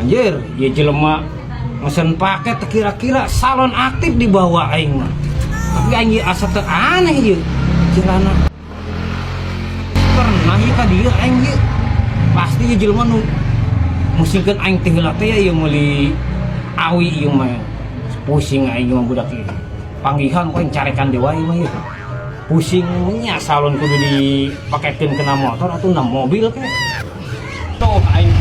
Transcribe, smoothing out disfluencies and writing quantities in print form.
Anjir, ieu jelema mesen paket kira-kira salon aktif dibawa aing mah. Tapi aing ieu asa teu aneh ieu. Celana. Pernah ieu ka dieu aing ieu. Pasti ieu jelema nu musingkeun aing teh heula teh ieu meuli awi ieu mah. Pusing aing mah budak ieu. Panggihan ku aing carekan deui wae mah ieu. Pusing nya salon kudu dipakekeun kena motor atau na mobil ke. Tuh aing.